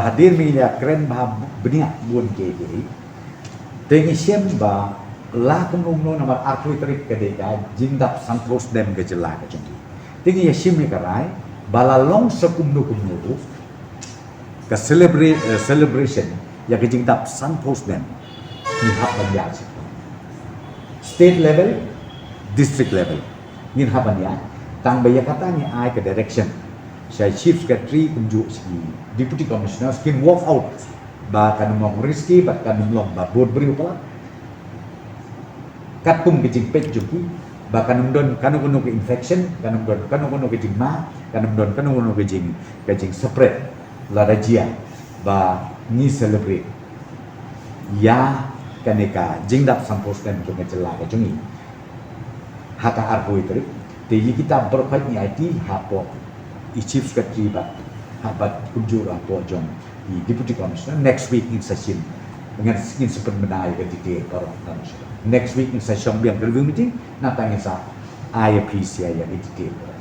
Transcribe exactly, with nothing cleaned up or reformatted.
Hadien ba ngi la kren bha bniah bun ki ki. Te ngi shem ba la kumno kumno namar arphew tarik ka dei ka jingdap sanphew snem ka jylla ka jong ngi. Te ngi ïa shim ïa ka rai ba la long sa kumno kumno ruh ka celebra- eh, celebration ïa ka jingdap sanphew snem ngi hap ban ïa state level, district level. Ngin hap ban ïa tang ba ïa kata ngi ai ka direction sha Chief Secretary kumjuh sha ki Deputy Commissioners kin work out ba kan ym long risky bad kan ym long ba bun briew palat. Katkum ka jingpeit jong ki ba kan ym don kano kano ka infection, kan ym don kano kano ka jingma, kan ym don kano kano ka jing ka jing spread lada jia ba ngi celebrate ïa kane ka jingdap sanphew snem jong ka jylla ka jong ngi ha ka arphew tarik. Te ïa kita baroh khoit ngi aiti hapoh i Chief Secretary bad ha bad kumjuh hapoh jong i Deputy Commissioner. Next week ngin sa shim, ngin ngin sa pynbna ïa ka detail baroh. Next week ngin sa shong biang ka review meeting, nangta ngin sa ai ïa phi sa ïa ka detail baroh.